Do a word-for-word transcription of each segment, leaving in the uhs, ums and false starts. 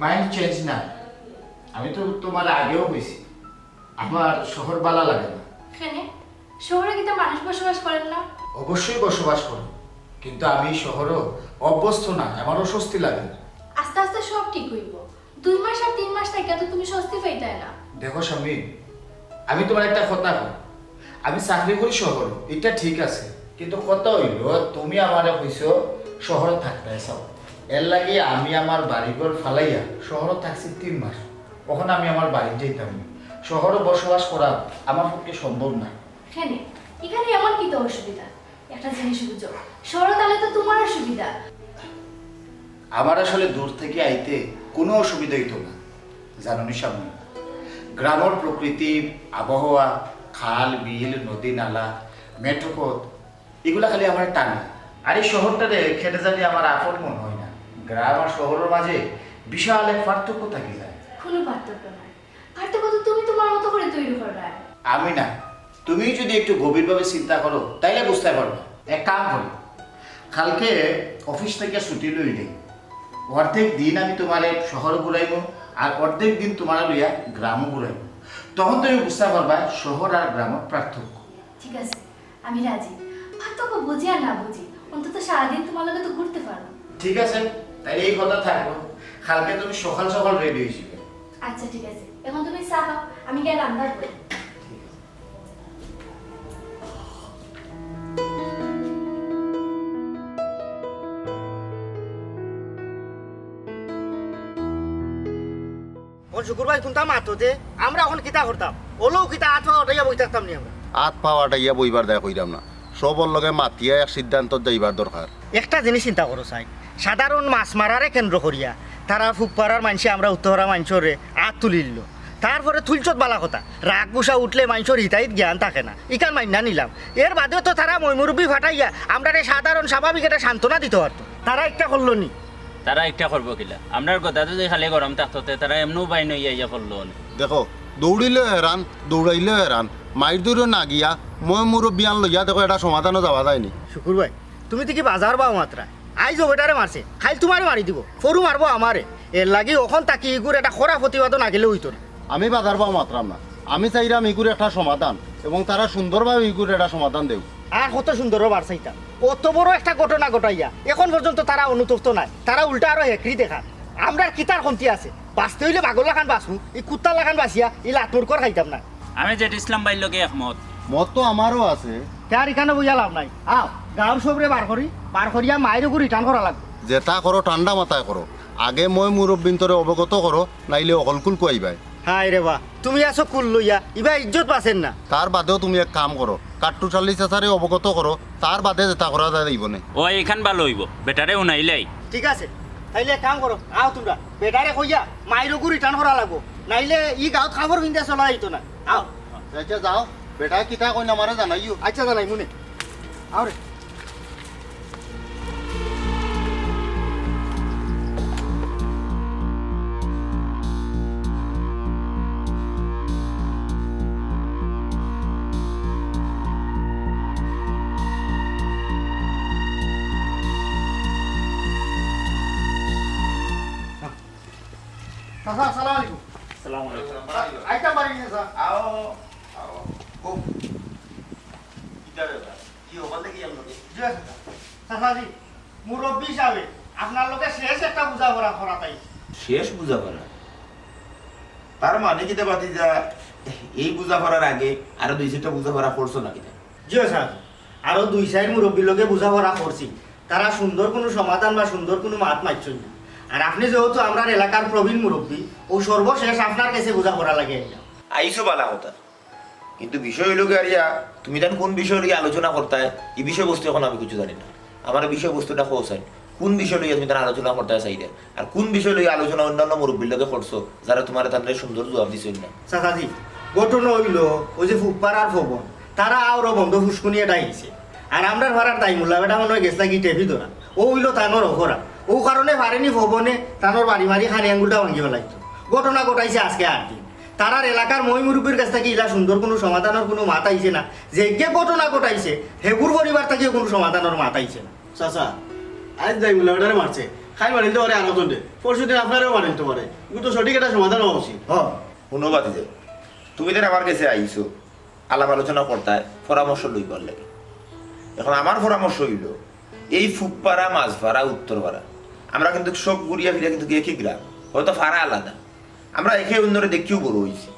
Mind change না। আমি তো তোমার আগেও কইছি, আমার শহর ভালা লাগে না। কেনে? শহরে কিতা মানুষ বসবাস করের না? অবশ্যই বসবাস করে, কিন্তু আমি শহরও অভ্যস্ত না, আমার অস্বস্তি লাগে। আস্তে আস্তে সব ঠিক অইবো। দুই মাস আর তিন মাস থাকিয়া তো তুমি স্বস্তি পাইতায় না। দেখো শাম্মী, আমি তোমার একটা কথা কই। আমি চাকরি করি শহরো, ইটা ঠিক আছে, কিন্তু কথা অইলো তুমি আমারে কইছো শহরো থাকতায় চাও, এরলাগি আমি আমার বাড়িঘর ফালাইয়া শহরো থাকছি তিন মাস। অখন আমি আমার বাড়িত যাইতাম না। শহরো বসবাস করা আমার পক্ষে সম্ভব না। কেনে? ইখানো এমন কিতা অসুবিধা? একটা জিনিস বুঝো, শহরো থাকলে তো তুমারও সুবিধা। আমার আসলে দূর থাকি আইতে কুনু অসুবিধা অইতো না, জানো নি শাম্মী? গ্রামর প্রকৃতি, আবহাওয়া, খাল, বিল, নদী, নালা, মেঠো পথ, ইগুলা খালি আমারে টানে। আর ই শহরটারে কেনে জানি আমার আপন মনো অয় না। গ্রাম আর শহরর মাঝে বিশাল এক পার্থক্য থাকি যায়। কুনু পার্থক্য নাই, পার্থক্য তো তুমি তুমার মতো করি তৈরি কররায়। আমি না, তুমি যদি একটু গভীরভাবে চিন্তা করো, তাইলে বুঝতায় পারবা। এক কাম করি, কালকে অফিস থাকি ছুটি লইলে অর্ধেক দিন আমি তোমারে শহরো ঘুরাইমু, আর অর্ধেক দিন তোমারে লইয়া গ্রামো ঘুরাইমু। তখন তুমি বুঝতায় পারবা শহর আর গ্রামর পার্থক্য। ঠিক আছে, আমি রাজি। পার্থক্য বুঝি আর না বুঝি, অন্তত সারাদিন তুমার লগে তো ঘুরতে পারমু। ঠিক আছে, তাইলে ই কথা থাকলো। কালকে তুমি সকাল সকাল রেডি অইযিবায়। আচ্ছা ঠিক আছে, অখন তুমি চা খাও, আমি গিয়া রান্না করি। অখন শুকুর ভাই কুনতা মাতো দে, আমরা অখন কিতা করতাম? অউলাউ কিতা আত পাও আটাইয়া বই থাকতাম নি আমরা? আত পাও আটাইয়া বইবার দায় কইরাম না, সবর লগে মাতিয়া এক সিদ্ধান্তত যাইবার দরকার। একটা জিনিস চিন্তা করো চাই, সাধারণ মাছ মারারে কেন্দ্র করিয়া তারা ফুকপাড়ার মানষে আমরা উত্তরপাড়া মানষরে আত তুলিলো। তারপরে তুলছত ভালা কথা, রাগ গুসা উঠলে মানষর হিতাহিত জ্ঞান থাকে না, ইখান মাইন্না নিলাম। এর বাদেও তো তারা ময়-মুরব্বি ফাটাইয়া আমরারে সাধারণ স্বাভাবিক একটা সান্ত্বনা দিতো পারতো। তারা একটা করলো নি। তারা একটা করবো কিলা? আমরার গদা যদি খালি গরম থাকতো তে তারা এমনেউ বাইন অইয়া আইয়া পড়লো অনে। দেখো, দৌড়িলেও হেরান, দৌড়াইলেও হেরান, মাইর দৌড়ো না গিয়া ময়-মুরব্বিয়ান লইয়া দেখো এটা সমাধানো যাওয়া যায়নি। শুকুর ভাই, তুমি তো কি বাজার বাও মাতরায়? আইজ অউ বেটারে মারছে, কাইল তুমারে মারি দিবো, পরু মারবো আমারে। এরলাগি অখন থাকি ইগুর একটা কড়া প্রতিবাদো না গেলে অইতো না। আমি বাজার বাও মাতরাম না, আমি চাইরাম ইগুর একটা সমাধান এবং তারা সুন্দরভাবে ইগুর একটা সমাধান দেউক। আর কত সুন্দর বার চাইতাম, অত বড় একটা ঘটনা ঘটাইয়া অখন পর্যন্ত তারা অনুতপ্ত নায়, তারা উল্টা আরো হেকরি দেখার। আমরার কিতার কমতি আছে? বাঁচতে অইলে বাঘর লাখান বাঁচমু, ই কুত্তার লাখান বাঁচিয়া ই লাত-মুরকর খাইতাম না। আমি জেড ইসলাম ভাইর লগে একমত। মত তো আমারও আছে। তে আর ইখানো বইয়া লাভ নাই। আও, গাঁওর সবরে বার করি, বার করিয়া মাইর অগু রিটার্ন করা লাগবো। যেতা করো ঠান্ডা মাথায় করো, আগে ময়-মুরব্বিন্তরে অবগত করো, নাইলে অকল কুল খুয়াইবায়। হায় রে বা, তুমি আছো কুল লইয়া, ইবা ইজ্জত বাঁচের না। তার বাদেও তুমি এক কাম করো, কাট্টুশ আলী চাচারে অবগত করো, তার বাদে যেতা করা যায় যাইবনে। অয়, ইখান ভালা অইবো, বেটারে হুনাইলাই। ঠিক আছে, তাইলে এক কাম করো, আও তুমরা, বেটারে কইয়া মাইর অগু রিটার্ন করা লাগবো, নাইলে ই গাঁওত কাপড় পিন্দিয়া চলা যাইতো না। আও। আচ্ছা যাও, বেটায় কিতা কইন আমারে জানাইও। আচ্ছা জানাইমুনে। আও রে। চাচা, আসসালামু আলাইকুম। আসসালামু আলাইকুম। আইতাম পারি নি, চাচা? আও, আও। ও, কিতা ব্যাপার? কি হকল দেখি আপনাকে? জি, চাচা। চাচাজি, মুরব্বি হিসাবে আপনার লগে শেষ একটা বুঝাপড়া করাত আইছি। শেষ বুঝাপড়া? তার মানে কিতা ভাতিজা, এই বুঝাপড়ার আগে আরো দুই চাইরটা বুঝাপড়া করছো না কিতা? জি স্যার, আরো দুই চাইর মুরব্বির লগে বুঝাপড়া করছি, তারা সুন্দর কুনু সমাধান বা সুন্দর কুনু মাত মাতছইন না। আর আপনি যেহেতু আমরার এলাকার প্রবীণ মুরব্বি, অউ সর্বশেষ আপনার গেছে বুঝাপড়া লাগি আইলাম। আইছো ভালা কথা, কিন্তু বিষয় অইলো গিয়া, তুমি তান কুন বিষয় লইয়া আলোচনা করতায়, ই বিষয়বস্তু অখন আমি কিচ্ছু জানি না। আমার বিষয়বস্তুটা কও চাই, কুন বিষয় লইয়া তুমি তান আলোচনা করতায় চাইরায়, আর কুন বিষয় লইয়া আলোচনা অন্যান্য মুরব্বির লগে করছো, যারা তুমারে তানরে সুন্দর জুয়াপ দিছইন না? চাচাজি, ঘটনা অইলো, অউ যে ফুকপাড়ার ফবন, তারা আওরো বন্দ ফুসকুনি এটা আইছে। আর আমরার ফাড়ার দাইমুল্লা বেটা মনো অয় গেছলা গি টেপি ধরা। অউ অইলো তানর অপরাধ। অউ কারণে ফাড়েনি ফবনে তানর বাড়ি মারি কানি আঙ্গুলটা ভাঙ্গি ফালাইতো। ঘটনা ঘটাইছে আজকে আট দিন। তারার এলাকার ময়-মুরব্বির গেছ থাকি ইলা সুন্দর কুনু সমাধানর কুনু মাত আইছে না। যেগিয়ে ঘটনা ঘটাইছে, হেগুর পরিবার থাকিও কুনু সমাধানর মাত আইছে না। চাচা, আইজ দাইমুল্লা বেটারে মারছে, কাইল মারিলতে পারে আরো জনে, পরশু দিন আপনারেও মারিলতে পারে। কিন্তু সঠিক একটা সমাধান হওয়া উচিত। হ। হুনো ভাতিজা, তুমি যেন আমার গেছে আইছো, আলাপ আলোচনা করতায়, পরামর্শ লইবার লাগি। এখন আমার পরামর্শ অইলো, এই ফুকপাড়া, মাঝপাড়া, উত্তরপাড়া, আমরা কিন্তু সব ঘুরিয়া ফিরিয়া কিন্তু একই গ্রাম, হয়তো পাড়া আলাদা। আমরা একে অন্যরে দেখিও বড় অইছি।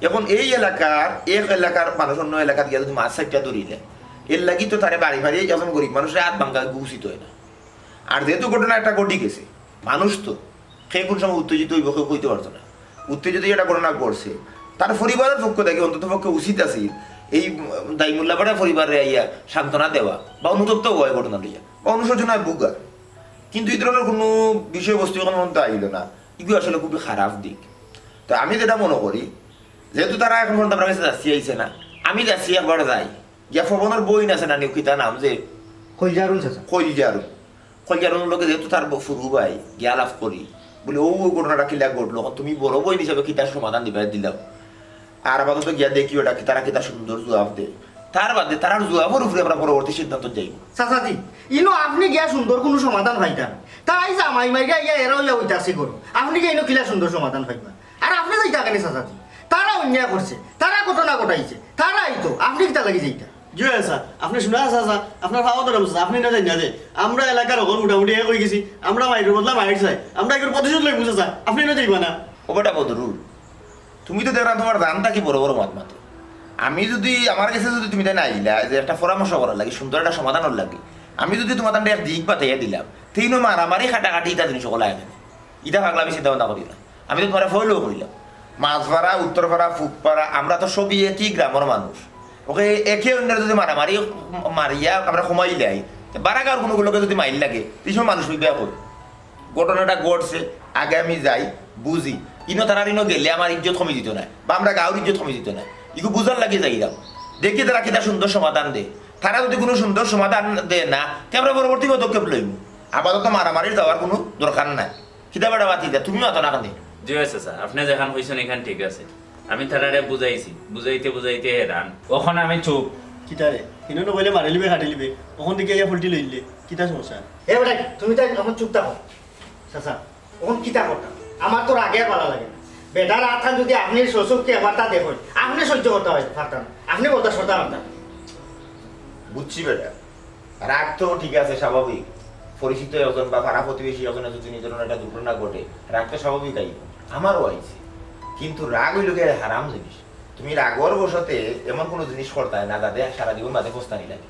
এখন এই এলাকার, এক এলাকার মানুষ অন্য এলাকাত গিয়া যদি মাছ চাইট্টা ধরিলে, এর লাগি তো তারে বাড়ি বাড়ি একজন গরিব মানুষরে আত ভাঙ্গা উচিত অয় না। আর যেহেতু ঘটনা একটা ঘটি গেছে, মানুষ তো কে কোন সময় উত্তেজিত অইবো কেউ কইতে পারতো না। উত্তেজিত একটা ঘটনা ঘটছে, তার পরিবারের পক্ষ থাকি অন্তত পক্ষে উচিত আছে এই, উম, দাইমুল্লা পাড়ার পরিবারে আইয়া সান্ত্বনা দেওয়া বা অনুতপ্ত অওয়া এই ঘটনা লইয়া বা অনুশোচনায় ভুগা। কিন্তু এই ধরনের কোনো বিষয়বস্তু এখন পর্যন্ত আইলো না, এগুলো আসলে খুবই খারাপ দিক। তো আমি যেটা মনে করি, যেহেতু তারা এখন পর্যন্ত আমার কাছে যাচ্ছি আইছে না, আমি যাচ্ছি একবার যাই, গিয়া পবনর বইন আছে না, নিউ কিতা নাম যে কইলজারুন চাচা। কইলজারুন, কইলজারুন লোকে যেহেতু তার ব-, ফুরু ভাই, গিয়া আলাপ করি, বলে, "ও, ও ঘটনাটা কিলা ঘটলো, এখন তুমি বড় বইন হিসাবে কিতা সমাধান দিবা দিলাও।" আর আপাতত গিয়া দেখি ওটা কি, তারা কিতা সুন্দর জবাব দেয়। তার বাদে তারার জবাবর উপরে আমরা পরবর্তী সিদ্ধান্ত যাইব। চাচাজি, ইনো আপনি গিয়া সুন্দর কোনো সমাধান পাইতা না। তাই জামাই মাইরা ইয়া এরা ইয়া হইতাছে করো। আপনি গিয়া ইনো কিলা সুন্দর সমাধান পাইবা? আর আপনি যাইতা কেনে চাচাজি? তারা অন্যায় করছে, তারা ঘটনা ঘটাইছে, তারাই তো। আপনি কিতা লাগি যাইতা? জি অয় চাচা, আপনি শুনা চাচা, আপনার পাও ধরাম চাচা, আপনি না যাইন না যে। আমরা এলাকার হকল মোটামুটি এক হয়ে গেছি, আমরা মাইরর বদলা মাইর চাই, আমরা এগুলো প্রতিশোধ লইব চাচা, আপনি না যাইবা না। ও বেটা বদরুল, তুমি তো দেখলাম তোমার জান থাকি বড় বড় মাত মাতো। আমি যদি, আমার কাছে যদি তুমি তাই না আইলা যে একটা পরামর্শ করার লাগি, সুন্দর একটা সমাধানর লাগি, আমি যদি তোমার তান্ডে এক দিক পাতাইয়া দিলাম, তিনও মারামারি কাটাকাটি ইতা জিনিস সকল আয় না। ইতা পাগলামি চিন্তা ভাবনা করি না। আমি তো তোমার ফলো করিলাম। মাঝপাড়া, উত্তরপাড়া, ফুকপাড়া, আমরা তো সবই একই গ্রামের মানুষ। ওকে একে অন্যের যদি মারামারি মারিয়া আমরা কমাইলাই, বারাগার কোনো লোকে যদি মাইর লাগে, এই সময় মানুষ বিবাহ করবে। ঘটনাটা ঘটছে, আগে আমি যাই, বুঝি। ইনো তারার ইনো গেলে আমার ইজ্জত কমি দিত না, বা আমরা গাঁওর ইজ্জত কমি দিত না। ইগু বুঝার লাগি যাইরাম। দেখি তারা কিতা সুন্দর সমাধান দে। তারা যদি কোনো সুন্দর সমাধান দে না, তে আমরা পরবর্তী পদক্ষেপ লইমু। আপাতত মারামারির যাওয়ার কোনো দরকার নাই। কিতা বেটা বাতি দে, তুমি মাতো না কেনে? জি অয় চাচা, আপনি যেখান কইছেন এখান ঠিক আছে। আমি তারারে বুঝাইছি, বুঝাইতে বুঝাইতে হেরান। অখন আমি চুপ। কিতা রে? হিনো নকইলে মারি লিবে, কাটি লিবে। অখন দেখি ইয়া ফুলটি লইলে। কিতা সমস্যা? এ বেটা, তুমি তাই অখন চুপ থাকো। চাচা, অখন কিতা করতাম? আমার তো রাগে আর ভালা লাগে না। বেটার আতখান যদি আপনি শ্বশুরকে একবার তা দেখইন, আপনি সহ্য করতা পারতা না, আপনি বরদাস্ত করতা পারতা না। বুঝছি বেটা, রাগ তো ঠিক আছে, স্বাভাবিক। পরিচিত একজন বা পাড়া প্রতিবেশী একজনের যদি এই ধরনের একটা দুর্ঘটনা ঘটে, রাগ তো স্বাভাবিক আইব, আমারও আইছে। কিন্তু রাগ অইল গিয়া হারাম জিনিস। তুমি রাগর বশতে এমন কোনো জিনিস করতায় না, যাতে সারা জীবন বাদে পস্তানি লাগে।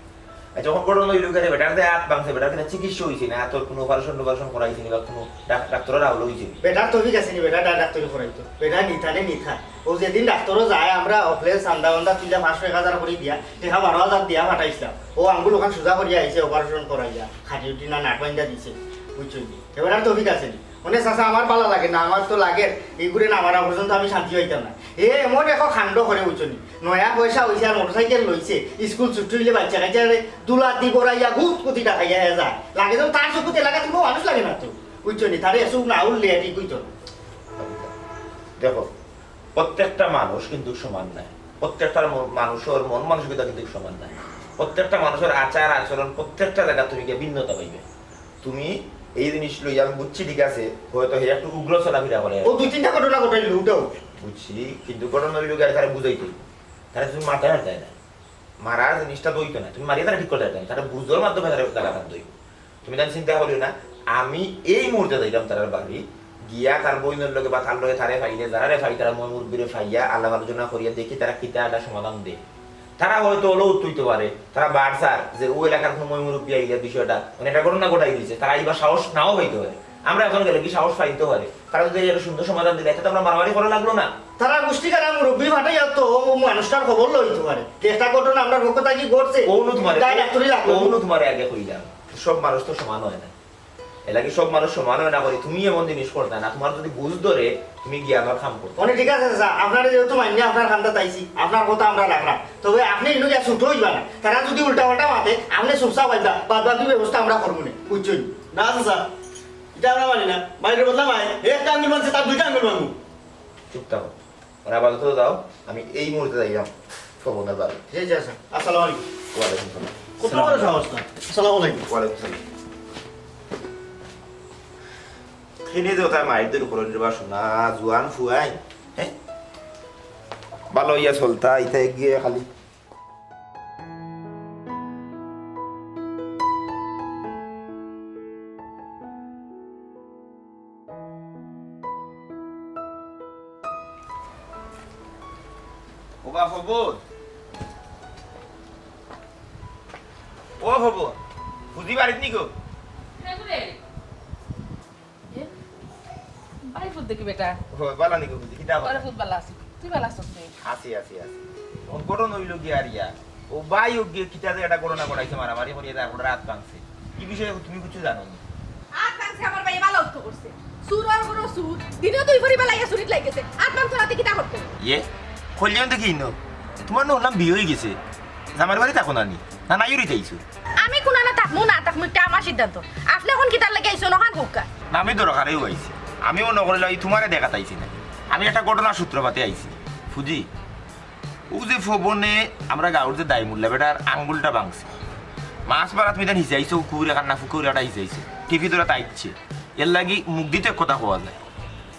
আর যখন ঘটনা অইল গিয়া বেটার যে আত ভাঙছে, বেটার কিতা চিকিৎসা অইছে না, আতর কোনো অপারেশন টপারেশন করাইছে নি বা কোনো ডাক-, ডাক্তরর আওলা অইছে নি? বেটার তৌফিক আছে নি, বেটা ডা-, ডাক্তরি করাইতো। বেটা নিতা রে নিতা। ও যেদিন ডাক্তরও যায়, আমরা অকলে চান্দা বান্দা তুলিয়া পাঁচশো এক হাজার করি দিয়া, টেকা বারো হাজার দিয়া পাঠাইছলাম। ও আঙ্গুল ওখান সোজা করিয়া আইছে, অপারেশন করাইয়া, খাটি উঠি না নাট বাইন্দা দিছে, বুঝছো নি? এবার আর তৌফিক আছে নি? মানে চাচা, আমার ভালা লাগে না, আমার তো লাগে, এইগুলো না মারা পর্যন্ত আমি শান্তি পাইতাম না। এ এমন এক কাণ্ড করে, বুঝছো নি? নয়া পয়সা অইছে আর মোটরসাইকেল লইছে, স্কুল ছুটি অইলে বাচ্চা কাচ্চারে দুলা দি বড়াইয়া গুত কুতি ডাকাইয়া হে যায়। লাগে যেন তার চকুতে লাগা কোনো মানুষ লাগে না তো, বুঝছো নি? তারে এসব না উঠলে ঠিক হইতো না। দেখো, প্রত্যেকটা মানুষ কিন্তু সমান নায়, প্রত্যেকটা ম-, মানুষের মন মানসিকতা কিন্তু সমান নায়, প্রত্যেকটা মানুষের আচার আচরণ প্রত্যেকটা জায়গা তুমি গিয়া ভিন্নতা পাইবে। তুমি এই জিনিস লইয়া আমি বুঝছি, ঠিক আছে, হয়তো হে একটু উগ্র চলাফেরা করে। ও দুই তিনটা ঘটনা ঘটাইল, ওটাও। বুঝছি, কিন্তু ঘটনা অইল গিয়া তারা বুঝাইতে, তারা তুমি মাথায় আর দেয় না, মারার জিনিসটা দইতো না, তুমি মারিয়া তারা ঠিক করে দেয় না, তারা বুঝার মাধ্যমে তারা জায়গা থাকতে হইব। তুমি তাই চিন্তা করিও না, আমি এই মুহূর্তে যাইতাম তারার বাড়ি, গিয়া তার বইনের লগে বা তার লগে তারে পাইলে, যারারে পাই, তারা ময় মুরব্বীরে পাইয়া আলাপ আলোচনা করিয়া দেখি তারা কিতা একটা সমাধান দেয়। তারা হয়তো অলো উত্তইতে পারে, তারা বারসার যে ও এলাকার কোনো ময় মুরব্বী আইলে বিষয়টা, মানে, একটা ঘটনা ঘটাই দিছে, তারা এইবার সাহস নাও পাইতে পারে। আমরা এখন গেলে কি সাহস পাইতে পারে? তারা যদি একটা সুন্দর সমাধান দিলে, এটা তো আমরা মারামারি করা লাগলো না। তারা গোষ্ঠী কারা মুরব্বী ফাটাইয়া তো ও মানুষটার খবর লইতে পারে। যে একটা ঘটনা আমরা পক্ষ থাকি ঘটছে, ও নু তোমারে, তাই ডাক্তারি লাগলো। ও নু তোমারে আগে কইলাম, সব মানুষ তো সমান হয় না। এলাকি সব মানুষ সমান হয় না করি, তুমি এমন জিনিস করতে না, তোমার যদি বুঝ ধরে, তুমি গিয়া আমার কাম করতে। মানে ঠিক আছে চাচা, আপনারা যেহেতু মাইনে আপনার খান্দা তাইছি, আপনার কথা আমরা রাখলাম। তবে আপনি ইনু গিয়া ছুটো হইবা না। তারা যদি উল্টা পাল্টা মাতে, আপনি সুরসা পাইবা, বাদ বাকি ব্যবস্থা আমরা করবো না, বুঝছেন? না চাচা, এটা আমরা মানি না। মাইরে বদলা মাই, একটা আঙ্গুল মানছে, তার দুইটা আঙ্গুল মানবো। চুপ থাকো। মানে আপাতত যাও, আমি এই মুহূর্তে যাইলাম পবনের বাড়ি। জি, জি, স্যার। আসসালামু আলাইকুম। ওয়ালাইকুম সালাম। কত বড় সাহস না? আসসালামু আলাইকুম। ওয়ালাইকুম সালাম। কেনে যে ওটা মাইর দূর করুন রে বা শোনা, জুয়ান ফুয়াই, হ্যাঁ? ভালো ইয়া চলতা, ইতা এগিয়ে খালি। ও বা খবর? ও খবর? ফুজি বাড়িত নি গো? হে ঘুরে। এ? বাড়ি ফুত দেখি বেটা। ও, বালা নি গো ফুজি? কিতা খবর? আরে ফুত বালা আছি। তুই বালা আছস নি? আছি, আছি, আছি। ও ঘটনা অইল কি আর ইয়া? ও ভাই ও গিয়ে কিতা যে একটা ঘটনা ঘটাইছে, মারামারি করিয়া তার ওটা রাত ভাঙছে। কি বিষয়ে তুমি কিছু জানো নি? আত ভাঙছে আমার ভাইয়ে বালা উঠতে করছে। চুর আর বড় চুর। দিনে দুই ভরি বেলাইয়া চুরিত লাগি গেছে। আত ভাঙছে রাতে কিতা করতে? ইয়ে? কইলাম তো কি ইনো? তোমার না হুনলাম বিয়া অই গেছে। জামাইর বাড়ি থাকো না নি? না, নাই উড়ি যাইছো? আমি কুনানো থাকমু না থাকমু, ইটা আমার সিদ্ধান্ত। আপনে অখন কিতার লাগি আইছইন, অখান কউক্কা। না, আমি দরকারেউ আইছি। আমি মনো করিলাম এই তোমারে দেখাত আইছি না। আমি একটা ঘটনার সূত্রপাতে আইছি। ফুজি, অউ যে ফবনে আমরা গাঁওর যে দাইমুল্লা বেটার আঙ্গুলটা ভাঙছে। মাছ মারাত মিদান হিচাইছে, কুকুরে কান্না ফুকুরে একটা হিচাইছে। টিভি ধরা তাইচ্ছে। এর লাগি মুখ দিতে কথা কওয়া যায়।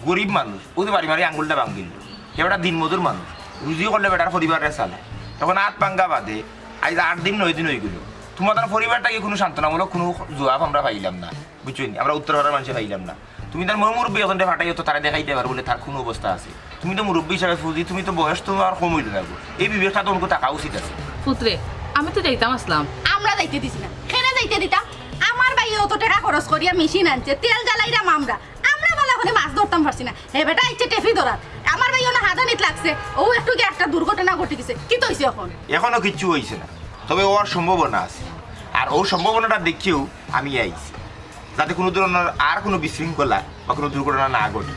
গরিব মানুষ, অউ যে বাড়ি মারি আঙ্গুলটা ভাঙিল। হে বেটা দিনমজুর মানুষ, রুজি করলে বেটার পরিবাররে চালায়। অখন আত ভাঙ্গা বাদে আইজ আট দিন নয় দিন অইগেল। তোমার তার পরিবারটা কি কুনু সান্ত্বনামূলক কুনু জবাব আমরা পাইলাম না, বুঝছো নি? আমরা উত্তর পাড়ার মানষে পাইলাম না। তুমি তার ময় মুরব্বি অকলরে পাঠাইও তো, তারে দেখাইতে পারো বুলে তার কুনু অবস্থা আছে। তুমি তো মুরব্বি হিসাবে ফুজি, তুমি তো বয়স তো আর কম অইল না গো। এই বিবেকটা তো অনকু থাকা উচিত আছে। ফুতরে, আমি তো যাইতাম আছলাম। আমরা যাইতে দিছি না। কেনে যাইতে দিতাম? আমার ভাইয়ে অত টেকা খরচ করিয়া মেশিন আনছে, তেল জ্বালাইরাম আমরা। আমরা বালা করি মাছ ধরতাম পারছি না। হে বেটা আইছে টেফি ধরাত। আমার ভাইয়ে অনো হাদানিত লাগছে। অউ একটু গিয়া একটা দুর্ঘটনা ঘটি গেছে। কিতা অইছে অখন? অখনো কিচ্ছু অইছে না, তবে অওয়ার সম্ভাবনা আছে। আর অউ সম্ভাবনাটা দেখিয়াউ আমি আইছি, যাতে কুনু ধরনর আর কুনু বিশৃঙ্খলা বা কুনু দুর্ঘটনা না ঘটে।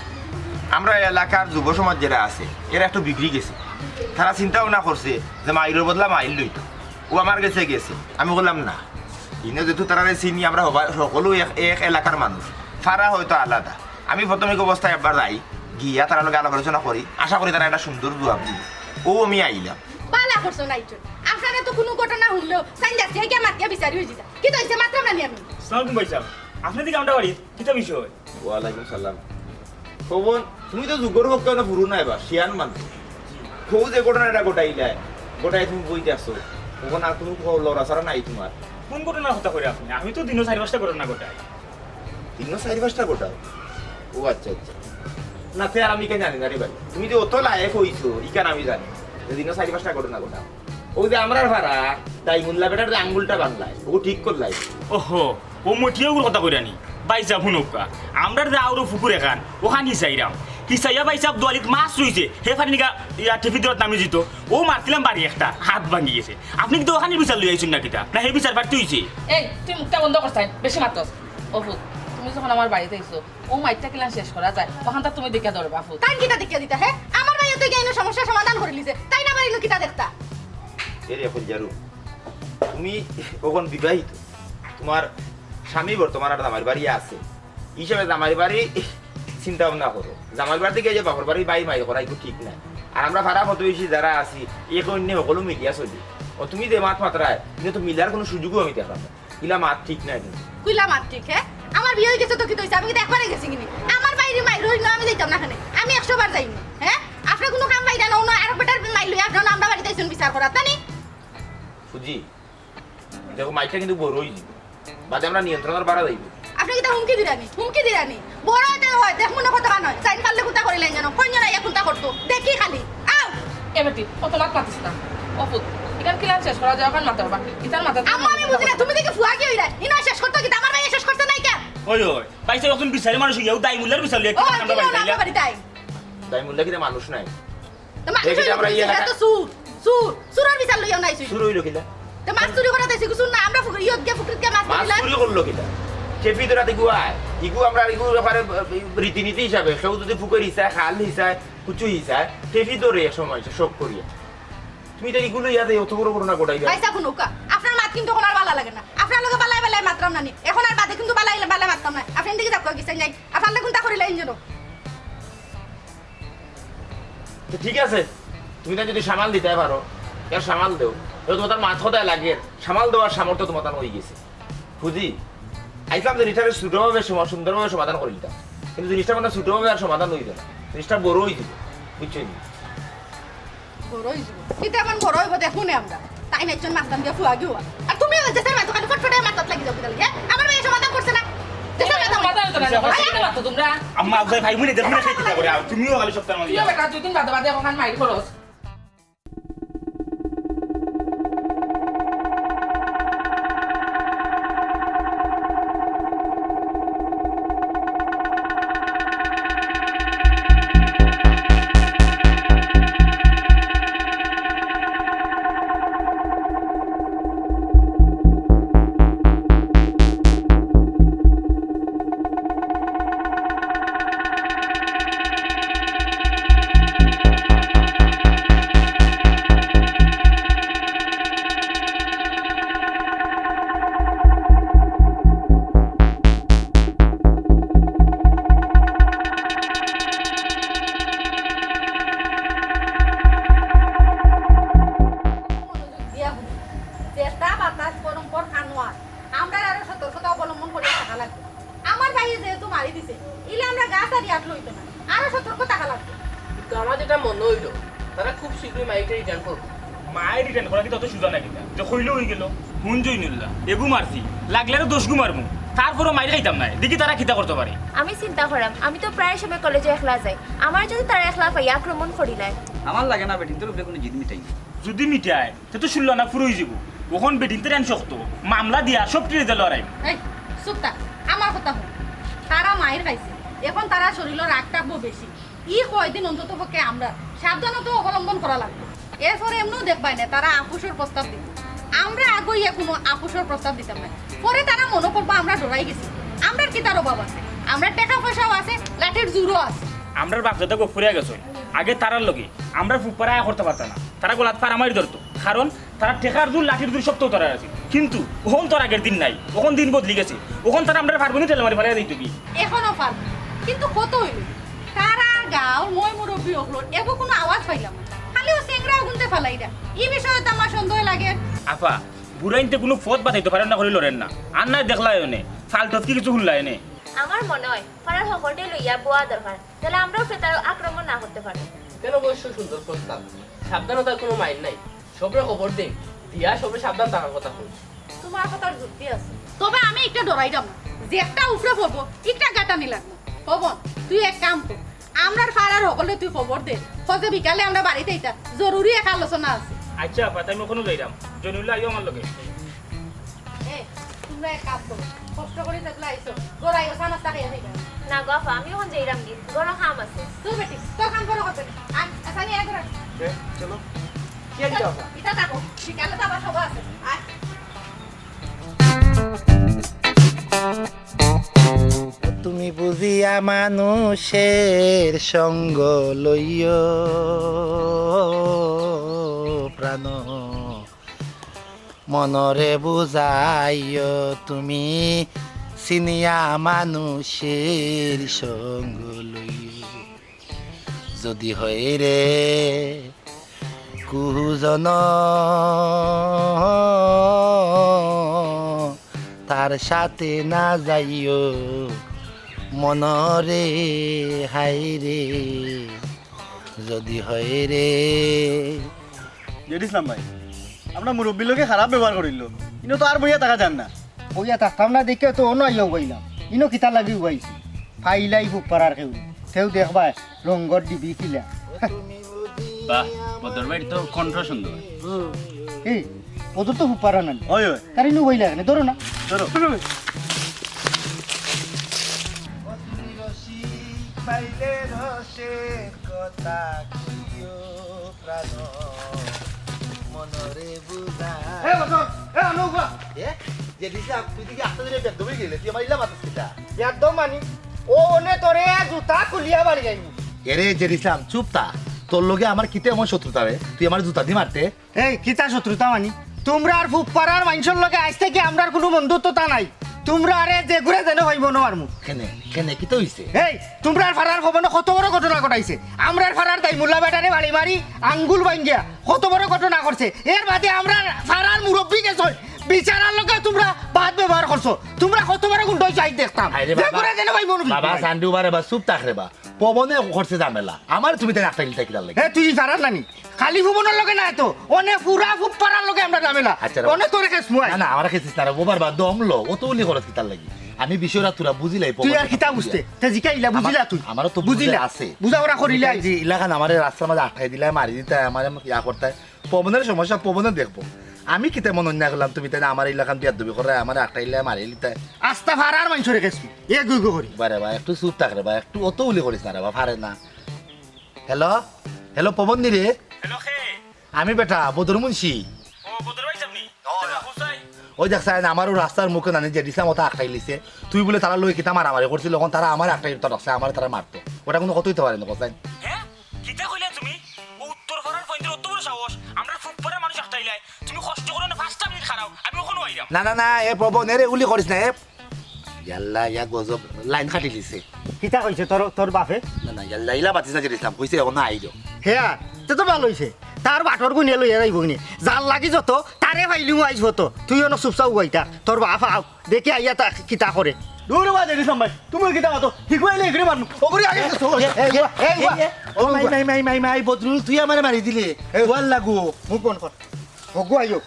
আমরা এলাকার যুব সমাজ যেরা আছে, এরা একটু বিগড়ি গেছে। তারা চিন্তা ভাবনা করছে যে মাইরর বদলা মাইর লইতো। অউ আমার গেছে গেছে। আমি কইলাম, "না, ইনো যেহেতু তারারে চিনি, আমরা হবা-, হকলেউ এক, এক এলাকার মানুষ, তারা হয়তো আলাদা।" আমি প্রাথমিক অবস্থায় একবার যাই, গিয়া তারার লগে আলাপ আলোচনা করি, আশা করি তারা একটা সুন্দর জবাব দিবো। অউ আমি আইলাম। বালা করছো নাইটুন। আপনারে তো কুনু ঘটনা হুনলেউ, সাইন যাচ্ছে, এই গিয়া মাতিয়া বিচারি অই যিতা। কিতা অইছে, মাতরাম না নি আমি? আসসালামু আলাইকুম ভাইসাব। আপনে দেখি আমরার বাড়িত, কিতা বিষয়? ওয়ালাইকুম সালাম। খবর, তুমি তো যুগর পক্ষে অনো পুরু নায় বা, শিয়ান মানুষ। অউ যে ঘটনা এটা ঘটাইলায়, ঘটাই তুমি বই দেখছো। অখন আর কুনু খবর লড়াচড়া নাই তোমার। কুন ঘটনার কথা কইরা আপনে? আমি তো দিনো চাইর পাঁচটা ঘটনা ঘটাই। দিনো চাইর পাঁচটা ঘটাও? ও আচ্ছা, আচ্ছা। না, তে আর আমি ইখান জানি না রে ভাই। তুমি যে অত লায়েক অইছো, ইখান আমি জানি। যে দিনো চাইর পাঁচটা ঘটনা ঘটাও। অউ যে আমরার পাড়া, দাইমুল্লা বেটার যে আঙ্গুলটা ভাঙলায়, অউ ঠিক করলায়। ওহো, অউ মটিয়াউর কথা কইরা নি? ভাইসাব, হুনউক্কা। আমরার যে আউরো ফুকুর এখান, অখান হিচাইরাম। হিচাইয়া ভাইসাব দুয়ালিত মাছ রইছে, হে পানির নিগা ইয়া টিফি দরত নামি যিতো। অউ মারছিলাম বাড়ি একটা, আত ভাঙ্গি গেছে। আপনে কিতা অখানর বিচার লইয়া আইছইন না কিতা? না হে বিচার প্রার্থী অইছে? এই, তুই মুখটা বন্ধ কর চাইন, বেশি মাতস। ও ফুত, তুমি যখন আমার বাড়িত আইছো, অউ মাইরটা কিলান শেষ করা যায়, অখানতা তুমি দেখিয়া ধরবা ফুত। তাইন কিতা দেখিয়া দিতা, হে? আমার ভাইয়ে তো গিয়া ইনো সমস্যা সমাধান করিলিছে, তাইন আবার ইনো কিতা দেখতা? এরে কইলজারু, তুমি অখন বিবাহিত, তোমার স্বামী বর্তমান আর জামাইর বাড়ি আছে, হিসাবে জামাইর বাড়ি চিন্তা ভাবনা করো। জামাইর বাড়ি থাকি যে বাপর বাড়ি বাই মাই করা, ইগু ঠিক নায়। আর আমরা পাড়া প্রতিবেশী যেরা আছি, এক অইন্যে হকলউ মিলিয়া চলি। ও তুমি যে মাত মাতরায়, ইনো তো মিলার কুনু সুযোগউ আমি দেখরাম না। ইলা মাত ঠিক নায় কিন্তু। কিলা মাত ঠিক, হে? আমার বিয়া অই গেছে তো কিতা অইছে? আমি কিতা একবারে গেছিগি নি? আমার বাইরে মাইর অইলে আমি যাইতাম না কেনে। আমি একশো বার যাইমু, হে? আপনার কুনু কাম বাইরে না, অনো আরক বেটার মাইর লইয়া আপনে আমরার বাড়িত আইছইন বিচার করাত, তা নি? ফুজি, দেখো, মাইরটা কিন্তু বড় অইযিবো। বাদে আমরার নিয়ন্ত্রণর বারা যাইবো। আপনে কিতা হুমকি দিরা নি? হুমকি দিরা নি? বড় অইতে অয়, দেখমু না কতখান অয়। চাইন পারলে কুন্তা করিলাইন যেন। কইন যেন আইয়া কুন্তা করতো। দেখি খালি। আও। এ বেটি, অত মাত মাতিস না। ও ফুত, ইখান কিলান শেষ করা যায়, অখান মাতর বা। ইতার মাথা আম্মা, আমি বুঝি না, তুমি দেখি ফুয়া কি অইরা? ইনো শেষ করতো কিতা? আমার ভাইয়ে শেষ করছে নায় কিতা? ওই, ওই, ভাইসাব, একজন বিচারি মানুষ অইয়া, দাইমুল্লার বিচার লইয়া, ও, কিলান আমরার বাড়িত আইলা? দাইমুল্লা কিতা মানুষ নায়? তো মানুষ অইলে আমরা ইয়ে তো চুর, চুর, চুরর বিচার লইয়া নাই চুর। চুর অইলো কিলা? তো মাছ চুরি করাত আইছে, চুর না, আমরা ফুকরি, ইয়ত গিয়া ফুকরিত গিয়া মাছ মাছ মারিলাই। চুরি করলো কিলা? টেফি ধরাত ইগু আয়, ইগু আমরার ইগুর ব্যাপারে, আহ, রীতিনীতি হিসাবে কেউ যদি ফুকরি হিসায়, খাল হিসায়, কুচু হিসায়, টেফি ধরে এক সময় শখ করিয়া। তুমি তো ইগু লইয়া অত বড় ঘটনা ঘটাইবা। ভাইসাব, হুনউক্কা, আপনার মাত কিন্তু অখন আর বালা লাগে না। আপনার লগে বালায় বালায় মাতরাম না নি। অখন আর বাদে কিন্তু বালায় বালায় মাতরাম না। আপনে দেখি যাউক্কা গিয়া চাইন যাই। আপনার লগে কুন্তা করিলাইন যেন। তো ঠিক আছে, তুমি তাইন যদি সামাল দিতায় পারো, এর সামাল দেও। এ তোমার মাত কথায় লাগে, সামাল দেওয়ার সামর্থ্য তোমার তান অই গেছে। ফুজি, আইছলাম যে ইটারে ছোটভাবে সমা-, সুন্দরভাবে সমাধান করিলিতাম। কিন্তু জিনিসটা মানে ছোট হবে আর সমাধান হইবে না, জিনিসটা বড় হয়ে যাবে, বুঝছো নি? বড় হয়ে যাবে। কিতা এখন বড় হইব দেখুন আমরা। তাই না একজন মাঝখান দিয়ে ফুয়া গিয়া। আর তুমি ওই যে স্যার মাথা খালি ফটফটে মাথাত লাগি যাও কিতা লাগি, হ্যাঁ? আমার মেয়ে সমাধান করছে না। যে স্যার মাথা মাথা হইতো না, আরে, আরে, মাথা তোমরা। আম্মা আফজাই ভাই বইনে দেখুন না, কিতা করে, আর তুমিও খালি সপ্তাহের মাঝে তুইও বেটা দুই দিন বাদে বাদে এখন মাইর করস। মনোযোগ দিয়া হুনো। যেটা বাতাস গরম কর খানো আর। আমরা আরো সতর্কতা অবলম্বন করি থাকা লাগবে। আমার ভাইয়ে যেহেতু মারি দিছে, ইলে আমরা গাছ আর ইয়াত লইতো না। আরো সতর্ক থাকা লাগবে। কিন্তু আমার যেটা মনে হইল, তারা খুব শীঘ্রই মাইরিটা রিটার্ন করবো। মাইর রিটার্ন করা কিন্তু অত সুজা না কিতা? যে কইলে হই গেল। হুন জইনুল্লাহ, এগু মারছি, লাগলে আরো দশ গু মারমু, তারপরও মাইর খাইতাম না। দেখি তারা কিতা করতে পারে। আমি চিন্তা করাম, আমি তো প্রায় সময় কলেজে একলা যাই, আমার যদি তারা একলা পাই আক্রমণ করিলায়। আমার লাগে না বেটিন্তর উপরে কোনো জিদ মিটাই। যদি মিটায়, তে তো ষোলো আনা ফুরই যাব। অখন বেটিন্তর আইন শক্ত, মামলা দিয়া সব টিরে দিল আর এই। চুপ থাক, আমার কথা হুন। তারা মাইর খাইছে, এখন তারা শরীরও রাগ থাকবো বেশি। ই কয়দিন অন্তত পক্ষে আমরা সাবধানতা অবলম্বন করা লাগবে। এরপরে এমনও দেখবায় না তারা আপোষর প্রস্তাব দিব। আমরা আগইয়া কোনো আপোষর প্রস্তাব দিতাম না। পরে তারা মনে করবো আমরা ডরাই গেছি। আমরার কিতার অভাব আছে? আমরার টেকা পয়সাও আছে, লাঠির জোরও আছে। আমরার বাপ দাদা গফুরিয়া গেছে আগে তারার লগে, আমরা ফুপারা আয়া করতে পারতাম না। তারা গলাত ফাড়া মারি ধরতো, কারণ তারা টেকার জোর, লাঠির জোর সব তো তারার আছে। কিন্তু অখন তো আর আগের দিন নাই, অখন দিন বদলি গেছে। অখন তারা আমরারে ফাড়বো নি, ঠেলা মারি ফালাই দিত কি? এখনো ফাড়বো, কিন্তু কত হইল? তারা গাঁওর ময় মুরব্বী অকলর এগু কোনো আওয়াজ পাইলাম না, খালি ও চেংরা গুনতে ফালাইরা। ই বিষয়ে তো আমার সন্দেহ লাগে। আফা, বুড়াইন্তে কোনো পথ বাতাইতে পারেন না করি লড়েন না। আর নাই দেখলাই অনে, ফালতু কি কিছু হুনলাই অনে। আমার মনে হয় ফাড়ার হকলরে লইয়া বওয়া দরকার, তাহলে আমরাও ফের তার আক্রমণ না করতে পারবো। কেন অবশ্য সুন্দর প্রস্তাব, সাবধানতার কোনো মাইর নাই। সবরে খবর দেই, দিয়া সবরে সাবধান থাকার কথা কই। তোমার কথার যুক্তি আছে, তবে আমি একটা ডরাইরাম না, যে একটা উপরে পড়বো, একটা গাটানি লাগবো। পবন, তুই এক কাম কর, আমরার ফাড়ার হকলরে তুই খবর দে, ক যে বিকালে আমরা বাড়িত আইতা, জরুরি এক আলোচনা আছে। আচ্ছা আফা, তাই আমি অখনো যাইরাম, জইনুল্লাহ আইও আমার লগে। এ, তোমরা এক কাম করো, কষ্ট করি যেগুলো আইছো, ঘর আইও, চা নাস্তা খাইয়া যাইবা। না গো আফা, আমি অখন যাইরাম গি, ঘরো কাম আছে। তুই বেটি, তোর কাম করো করবে না। আয়, আচ্ছা, নিয়ে আয় ঘরে। এ, চলো। কি আর দিতে হবে? ইটা থাকো, বিকালে তো আবার সভা আছে। আয়। তুমি বুঝিয়া মানুষের সঙ্গ লইও প্রাণ, মনরে বুঝাইও তুমি চিনিয়া মানুষের সঙ্গ লইও। যদি হয় রে কুজন, তার সাথে না যাইও মনরে হায় রে। যদি হয় রে। জেড ইসলাম ভাই, আপনার মুরব্বীর লগে খারাপ ব্যবহার করিল, ইনো তো আর বইয়া থাকা যার না। বইয়া থাকতাম না দেখে তো অনো আইয়া উবাইলাম। ইনো কিতা লাগি উবাইছি? ফাইলাই ফুপারার কেউ। কেউ দেখবায় রঙ্গর ডিবি কিলা। বাহ, বদর ভাইর তো কণ্ঠ সুন্দর। এই, ওদের তো ফুপারা নানি। ওই, ওই। তার ইনো উবাইলা কেনে? ধরো না। ধরো। এ, বসো। এ, আনো উবা। এ, জেড ইসলাম, তুই দেখি আস্তে ধরে বেদ্য হয়ে গেলে, তুই আমার ইলা মাতাস কিতা? বেদ্য মানি, ও অনে তোরে জুতা খুলিয়া বাড়ি যাইব। এরে জেড ইসলাম, চুপ তা। তোর লগে আমার কিতা এমন শত্রুতা রে? তুই আমার জুতা দি মারতে? এই, কিতা শত্রুতা মানি? তুমরার ফুপারার মানষর লগে আইজ থাকি আমরার কুনু বন্ধুত্বতা নাই। তুমরারে যেগুরে যেন হইব নো মারমু। কেনে, কেনে, কিতা হইছে? এই, তুমরার ফারার পবনে কত বড় ঘটনা ঘটাইছে। আমরার ফারার দাইমুল্লা বেটারে বাড়ি মারি আঙ্গুল ভাঙ্গিয়া কত বড় ঘটনা করছে। এর বাদে আমরার ফারার মুরব্বি গেছইন, বিচারার লগে তুমরা বাদ ব্যবহার করছো। তুমরা কত বড় গুন্ডা অইছো, আইজ দেখতাম। হায় রে যে বাবা। করে দেন ভাই মনে বাবা, সান্ডু বারে বা চুপ থাক রে বা। পবনে করছে ঝামেলা। আমারে তুমি তাইন আটকাইলিতায় কিতার লাগি? এ, তুই জানার নানি। খালি পবনর লগে না তো। অনে পুরা ফুপ্পারার লগে আমরা ঝামেলা। আচ্ছা রে। অনে তোরে খেসমু আইজ। না, না, আমারে খেসিস না রে। ও বারবার দম ল। অত উলি খরচ কিতার লাগি? আমি বিষয়টা তোরা বুঝিলাই, তুই পবন আর কিতা বুঝতে? তে জিকাইলা, আমার, বুঝিলা তুই? আমারও তো বুঝিলা। বুঝে আছে। বুঝা ওরা করিলে তুই আইজ। যে ইলাখান আমারে রাস্তার মাঝে আটকাই দিলায়, মারি দিতায়, আমারে ইয়া করতায়। পবনের সমস্যা পবনে দেখবো। আমি কিতা মনে অন্যায় করলাম, তুমি তাইন আমার ইলাখান বেয়াদবি কররায়, আমারে আটকাইলায়, মারি দিতায়। আস্তা ফারার মানষরে খেসমু। এ গুই গুই করি। বারে বা, একটু চুপ থাক রে বা, একটু অত উলি করিস না রে বা, ফারে না। হ্যালো, হ্যালো, পবন নি রে? হ্যালো, কে? আমি বেটা, বদর মুন্সি। ও, বদর ভাই সাহেব নি? ও, হুসাইন। ওই দেখ সাইন, আমারও রাস্তার মুখে নানি যে দিছলাম, ওটা আটকাইলিছে। তুই বুলে তারার লগে কিতা মারামারি করছিল, অখন তারা আমারে আটকাই তো রাখছে, আমারে তারা মারতো। ওটা কুনু কথা অইতে পারে না, হোসাইন। হ্যাঁ? কিতা কইলা তুমি? ও উত্তর পাড়ার পয়েন্টের অত বড় সাহস, আমরা ফুকপাড়ার মানুষ আটকাইলায়। তুমি কষ্ট করো না, পাঁচটা মিনিট খাড়াও, আমি অখনউ আইরাম। না, না, না, এ পবন, এরে উলি করিস না, এ ইয়াল্লা, ইয়া গজব, লাইন কাটি দিছে। কিতা কইছে তোর, তোর বাপে? না, না, ইয়াল্লা, ইলা বাতি সাজি দিছলাম, কইছে অখন আইরো। হ্যাঁ, তে তো ভালা অইছে। তার বাটর গুনিয়া লইয়া যাইবো নি। যার লাগি যত, তারে পাইলিমু আইজ ফত। তুই অনো চুপচাপ উবাই থাক। তোর বাপ আউক, দেখি আইয়া তা কিতা করে। দূর বাদ দিছলাম ভাই, তুমি কিতা মাতো? ঠিক অইলে এগুরে মারমু। ওগুরে আগে তো। এ, এ, এ, এ, এ, ও মাই, মাই, মাই, মাই, মাই, বদরুল, তুই আমারে মারি দিলে। এ, ওয়াল লাগু। মুখ বন্ধ কর। হগু আইও।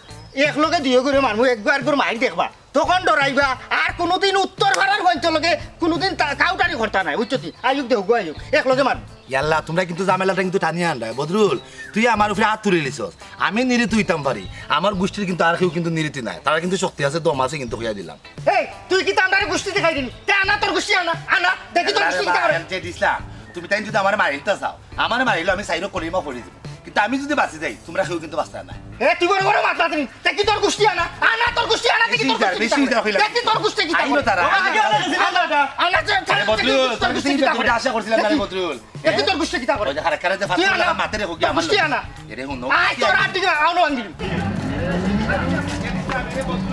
এক লগে দুইও করে মারমু, একবার করে মাইর দেখবা। তখন ডরাইবা, আর কুনুদিন উত্তর পাড়ার পয়েন্টর লগে কুনুদিন তা-, কাউটারি করতা নায়, বুঝছো নি? আইউক দে, হগু আইউক, এক লগে মারমু। ইয়াল্লা, তুমরা কিন্তু ঝামেলাটা কিন্তু টানিয়া আনরায়। বদরুল, তুই আমার উপরে আত তুলিলিছস। আমি নিরিত অইতাম পারি, আমার গুষ্টির কিন্তু আর কেউ কিন্তু নিরিত নায়। তারার কিন্তু শক্তি আছে, দম আছে কিন্তু, কইয়া দিলাম। এই, তুই কিতা আমরারে গুষ্টি দেখাই দিলি? তে আনা তোর গুষ্টি আনা, আনা, দেখি তোর আরে গুষ্টি কিতা করে। বাবা, যে দিছলাম, তুমি তাইন যদি আমারে মারিলিতা চাও, আমারে মারিলো আমি চাইরো কলিমা পড়ি দিমু। কিন্তু আমি যদি বাঁচি যাই, তুমরা কেউ কিন্তু বাঁচতায় নায়। এ, তুই বড় বড় মাত মাতরে নি। তে কি তোর গুষ্টি আনা? আনা তোর গুষ্টি আনা, দেখি তোর গুষ্টি কিতা করে। দেখি তোর গুষ্টি কিতা করে। আইলো তারা। আনা, আনা, আনা, আনা, আনা, আরে বদরুল, তোর গুষ্টি কিতা করে। আশা করছিলাম না রে বদরুল। দেখি তোর গুষ্টি কিতা করে। ওই যে হারাকারে যে তুই ফাতুল্লাহ আনা। মাতের হোক তোর গুষ্টি আনা। এরে হুনো। আয় তোর আড্ডি আনো আঙ্গিল।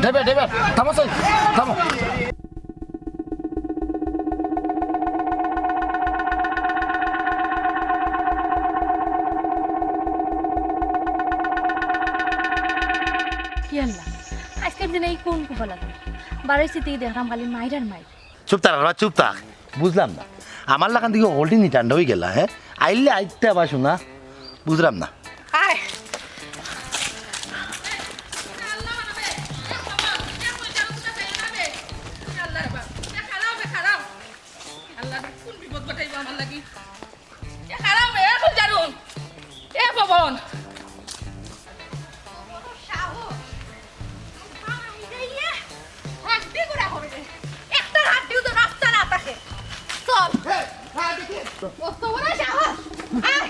ড্রাইভার, ড্রাইভার, থামো, স্যার, থামো। ইয়াল্লা, আইজকার দিনে ই কুন কুফা লাগে? বারইছি তে দেখরাম খালি মাইর আর মাইর। চুপ থাক, বাবা, চুপ থাক। বুঝলাম না, আমার লাখান থাকি হকলটি নি ঠান্ডা অইগেলা, হে? আইলে আইতে আবার শুনা, বুঝলাম না। আয়। আল্লাহ, কোন বিপদ ঘটাইবো আমার লাগি? এ খারাপ, এ ফুলজারুন, এ পবন। হাড্ডি গুড়া করবে। একটা হাড্ডিও তো রাস্তা না থাকে। চল। কত বড় সাহস? আয়।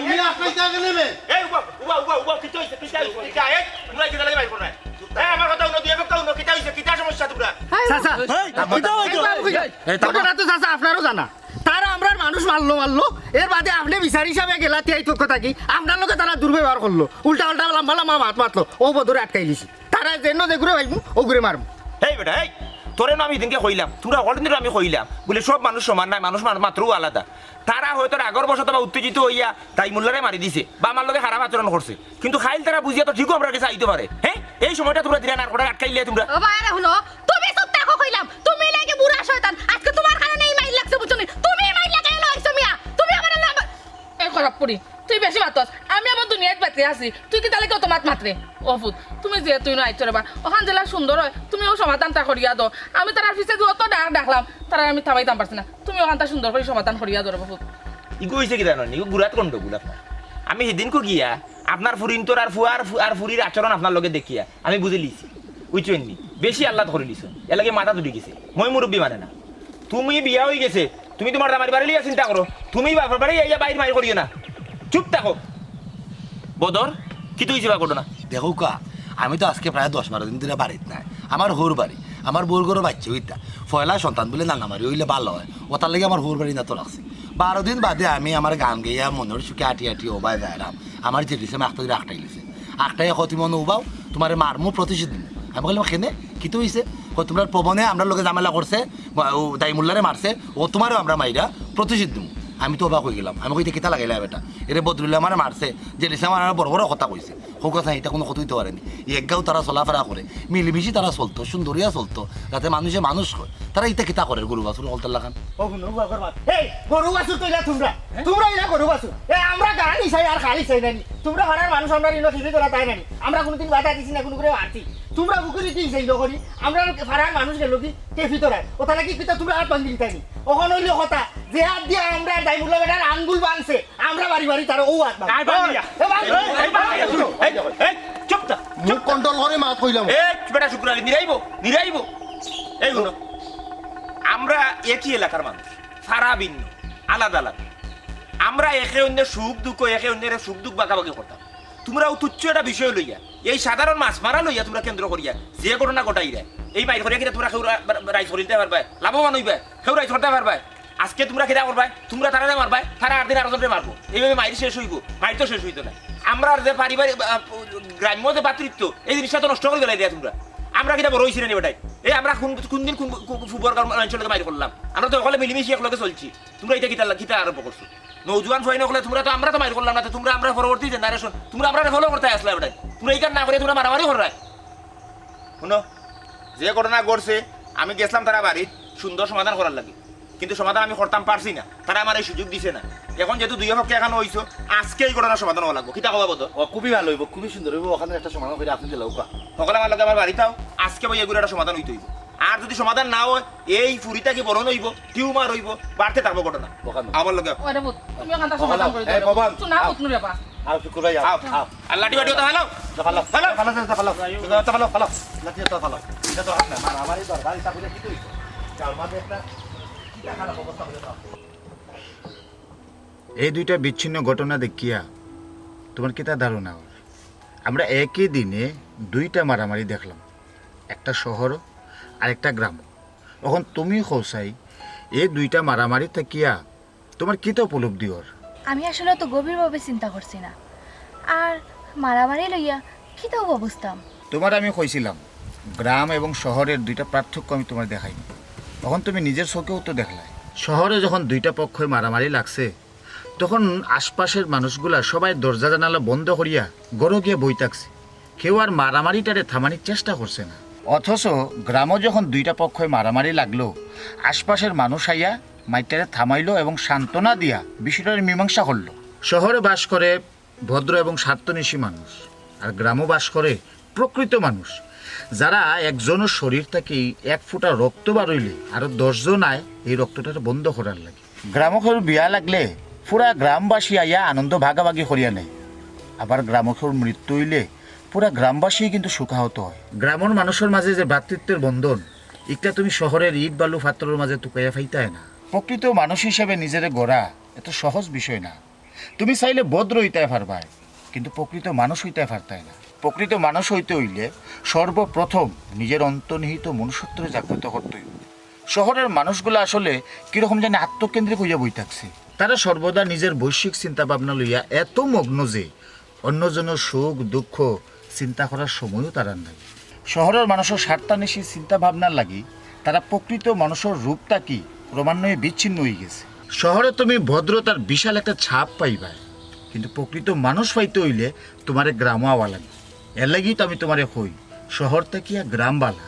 তুমি আটকাইতা কেনে বে? এই, উবা, উবা, উবা, উবা, কিতা অইছে? কিতা অইছে? কিতা? এই, তোমরা কিতা লাগি বাইর করো না? এই, আমার কথা হুনো, দুই এক কথা হুনো, কিতা অইছে? কিতা সমস্যা তোমরা? চাচা, এই, এই, কিতা অইছে? এই, বাবু, এই, থামো। ঘটনা তো চাচা আপনারও জানা। তারা আমরার মানুষ মারলো, মারলো, এর বাদে আপনে বিচার হিসাবে গেলা, টিআই পক্ষ থাকি, আপনার লগে তারা দুর্ব্যবহার করলো, উল্টা উল্টা লম্বা লম্বা মাত মাতলো, ও বদরে আটকাইলিছি। তারা যেন যেগুরে পাইমু, ওগুরে মারমু। এই বেটা, এই, তোরে না আমি হিদিনকে কইলাম, তোমরা হকলদিনরে আমি কইলাম, বুলে সব মানুষ সমান নায়, মানুষ মা-, মাত্রও আলাদা। তারা হয়তো রাগর বশত বা উত্তেজিত অইয়া তাই মোল্লারে মারি দিছে, বা আমার লগে খারাপ আচরণ করছে, কিন্তু কাইল তারা বুঝিয়া তো ঠিকও আমরার গেছে আইতো পারে। হ্যাঁ, এই সময়টা তোমরা দিরা না, আর কটা আটকাইলে তোমরা। ও ভাই, আরে হুনো, তুমি চুপ থাকো কইলাম, তুমি লাগি বুড়া শয়তান, আজকে তোমার কারণে এই মাইর লাগছে, বুঝছো নি? তুমি এই মাইর লাগাই লইছো মিয়া, তুমি আমার লগে এই খারাপ পুড়ি, তুই বেশি মাতস। আমি আবার দুনিয়াত বাঁচি আছি, তুই কিতা লাগি অত মাত মাতরে? ও পুত, তুমি যেহেতু ইনো আইছো রে বা, অখান যেলা সুন্দর অয়, তুমি অউ সমাধানটা করিয়া দেও। আমি তারার পিছে যে অত ডাক ডাকলাম, তারারে আমি থামাইতাম পারছি না। তুমি অখানটা সুন্দর করি সমাধান করিয়া দেও রে বা পুত। ইগু অইছে কিতা জানো নি? ইগু গুড়াত গন্ডগোল আপনার। আমি হিদিনকু গিয়া আপনার ফুরিন্তর আর ফুয়ার ফু-, আর ফুরির আচরণ আপনার লগে দেখিয়া আমি বুঝিলিছি, বুঝছইন নি? বেশি আহ্লাদ করিলিছইন, এরলাগি মাথাত উঠি গেছে। ময় মুরব্বি মানে না। তুমি বিয়া অইগেছে, তুমি তুমার জামাইর বাড়ি লইয়া চিন্তা করো, তুমি বাপর বাড়ি আইয়া বাইর মাইর করিও না, চুপ থাকো। বদর, কিতা অইছে বা ঘটনা? দেখউক্কা, আমি তো আজকে প্রায় দশ বারো দিন ধরি বাড়িত নাই। আমার হউর বাড়ি, আমার বউর ঘরো বাইচ্চা অইতা। পয়লা সন্তান বুলে নানা মারি অইলে ভালা অয়, অতার লাগি আমার হউর বাড়ি না তো রাখছি। বারো দিন বাদে আমি আমার গান গাইয়া মনর সুখে আটি আটি ওবায় যাইরাম। আমার জেঠি সাবে আখতা ধরি আখটাইলিছে। আখটাইয়া কয়, "তুমি অনো উবাও, তুমারে মারমু, প্রতিশোধ নিমু।" আমি কইলাম, "কেনে? কিতা অইছে?" কয়, "তুমরার পবনে আমরার লগে ঝামেলা করছে, বা ও দাইমুল্লারে মারছে, ও তুমারেও আমরা মাইরা প্রতিশোধ নিমু।" আমি তো অবাক অইগেলাম। আমি কই, "ইতা কিতা লাগাইলা বেটা? এরে বদরুল্লায় আমারে মারছে, জেঠি সাবে আমারে বড় বড় কথা কইছে।" কউক্কা চাই, ইতা কুনু কথা অইতো পারে নি। ই একগাউ তারা চলাফেরা করে, মিলিমিশি তারা চলতো, সুন্দরিয়া চলতো, যাতে মানষে মানুষ কয়। তারা ইতা কিতা করের গরু বাছুর হকলতার লাখান? ও হুনো, ও বাবার মাত। এই, গরু বাছুর তো ইলা তুমরা। তুমরা ইলা গরু বাছুর। এ, আমরা গান ইছাই আর খালি চাই নানি। তুমরা ফারার মানুষ, আমরার ইনো খিদি ধরা তাই নানি। আমরা কুনুদিন বাধা দিছি না, কুনু করে মারছি। তুমরা বুকুরি দিন সেই করি। আমরার ফারার মানুষ গেলো কি, টেফি ধরায়। ওটা নাকি কিতা তুমরা হাত ভাঙি দিতাই নি। অখন অইলো কথা, যে হাত দিয়া আমরার দাইমুল্লা বেটার আঙ্গুল ভাঙছে, আমরা বাড়ি বাড়ি তারা ও আত ভাঙে। এই বাড়ি দিয়া। এ বাড়ি। এই বাড়ি দিয়া। এই, এই, চুপ থাক। মুখ control করি মাত কইলাম। এই বেটা শুক্র আলী, নিরাইবো, নিরাইবো। এই হুনো, আমরা একই এলাকার মানুষ, ফারা ভিন্ন, আলাদা আলাদা। আমরা একে অন্যের সুখ দুঃখ, একে অন্যের সুখ দুঃখ ভাগাভাগি করতাম। তুমরা অউ তুচ্ছ একটা বিষয় লইয়া, এই সাধারণ মাছ মারা লইয়া তুমরা কেন্দ্র করিয়া যে ঘটনা ঘটাইরায়, এই মাইর করিয়া কিতা তুমরা কেউ রা-, রা-, রাইজ করিলতায় পারবায়, লাভবান অইবায়, কেউ রাইজ করতায় পারবায়? আজকে তুমরা কিতা করবায়? তুমরা তারারে মারবায়, তারা আর দিন আরো জনরে মারবো। এইভাবে মাইর শেষ অইবো, মাইর তো শেষ অইতো নায়। আমরার যে পারিবারিক, আহ, গ্রাম্য যে ভাতৃত্ব, এই জিনিসটা তো নষ্ট করি ফালাইরায় তুমরা। আমরা কিতা বড় অইছি নানি বেটাইন? এই আমরা কুন, কুন দিন কুন, কুন, কুন ফুবর গাঁওর মানষর লগে মাইর করলাম? আমরা তো হকলে মিলিমিশি একলগে চলছি। তুমরা ইতা কিতা, কিতা আরম্ভ করছো? নওজোয়ান ফুয়াইন অকলে তুমরা তো, আমরা তো মাইর করলাম না, তে তুমরা আমরার পরবর্তী generation, তুমরা আমরারে follow করতায় আছলায় বেটাইন। তুমরা ইখান না করিয়া তুমরা মারামারি কররায়। হুনো, যে ঘটনা ঘটছে, আমি গেছলাম তারার বাড়িত সুন্দর সমাধান করার লাগি, কিন্তু সমাধান আমি করতাম পারছি না, তারা আমারে এই সুযোগ দিছে না। অখন যেহেতু দুইও পক্ষে একখানো অইছো, আজকে এই ঘটনার সমাধান অওয়া লাগবো। কিতা কও বা বদর? ও, খুবই ভালা অইবো, খুবই সুন্দর অইবো, অখান একটা সমাধান করি আপনে দিলাউক্কা। হকলে আমার লগে আমার বাড়িত আও, আজকে ভাই এগুর একটা সমাধান অইতে অইবো। আর যুদি সমাধান না অয়, এই ফুরি থাকি বড় অইবো, tumor অইবো, বাড়তে থাকবো ঘটনা। অখান। আমার লগে। ওরে পুত, তুমি অখানটা সমাধান করি দাও। এই বাবা, কিছু না আও। পুত নুরে বা। আও, শুকুর ভাই, আও, আও। আও। আর লাঠি বাটি অতা ফালাও। তা ফালাও, ফালাও, ফালাও, ফালাও, ফালাও। লাঠি অতা ফালাও। ইটা তো হাত না, মারামারি দরকার, ইটা বুঝে কি তুই? যাও, মাঝে একটা, কিতা খারাপ অবস্থা অইলো না। এই দুইটা বিচ্ছিন্ন ঘটনা দেখিয়া তুমার কিতা ধারণা অর? আমরা একই দিনে দুইটা মারামারি দেখলাম, একটা শহরো আর একটা গ্রামো। অখন তুমি কও চাই, এই দুইটা মারামারি থাকিয়া তুমার কিতা উপলব্ধি অর? আমি আসলে অত গভীরভাবে চিন্তা করছি না। আর মারামারি লইয়া কিতা অবস্থাম? তুমারে আমি কইছিলাম, গ্রাম এবং শহরের দুইটা পার্থক্য আমি তুমারে দেখাইমু। অখন তুমি নিজর চউখেউ তো দেখলায়, শহরে যখন দুইটা পক্ষই মারামারি লাগছে, তখন আশপাশের মানুষগুলা সবাই দরজা জানালা বন্ধ করিয়া ঘরো গিয়া বই থাকছে। কেউ আর মারামারিটারে থামানির চেষ্টা করছে না। অথচ গ্রামো যখন দুইটা পক্ষই মারামারি লাগলো, আশপাশের মানুষ আইয়া মাইরটারে থামাইলো এবং সান্ত্বনা দিয়া বিষয়টারে মীমাংসা করলো। শহরে বাস করে ভদ্র এবং স্বার্থন্বেষী মানুষ, আর গ্রামো বাস করে প্রকৃত মানুষ, যারা একজনর শরীর থাকি এক ফুটা রক্ত বার অইলে আরো দশ জন আয় এই রক্তটারে বন্ধ করার লাগি। গ্রামো কেউর বিয়া লাগলে পুরা গ্রামবাসী আইয়া আনন্দ ভাগাভাগি করিয়া নেয়, আবার গ্রামো কেউর মৃত্যু অইলে পুরা গ্রামবাসী কিন্তু শোকাহত অয়। গ্রামর মানুষর মাঝে যে ভ্রাতৃত্বের বন্ধন, ইটা তুমি শহরের ইট বালু পাথরর মাঝে তুকাইয়া পাইতায় না। প্রকৃত মানুষ হিসাবে নিজরে গড়া এত সহজ বিষয় না। তুমি চাইলে ভদ্র অইতায় পারবায়, কিন্তু প্রকৃত মানুষ অইতায় পারতায় না। প্রকৃত মানুষ অইতে অইলে সর্বপ্রথম নিজর অন্তর্নিহিত মনুষ্যত্বরে জাগ্রত করতে অইবো। শহরের মানুষগুলা আসলে কিরকম জানি আত্মকেন্দ্রিক অইয়া বই থাকছে। তারা সর্বদা নিজর বৈশ্বিক চিন্তা ভাবনা লইয়া এত মগ্ন যে অন্যজনর সুখ দুঃখ চিন্তা করার সময়ও তারার নাই। শহরর মানুষর স্বার্থান্বেষী চিন্তা ভাবনার লাগি তারা প্রকৃত মানুষর রূপ থাকি ক্রমান্বয়ে বিচ্ছিন্ন অইগেছে। শহরে তুমি ভদ্রতার বিশাল একটা ছাপ পাইবায়, কিন্তু প্রকৃত মানুষ পাইতে অইলে তুমারে গ্রামো আওয়া লাগবো। এর লাগিউ তো আমি তুমারে কই, শহর থাকিয়া গ্রাম বালা।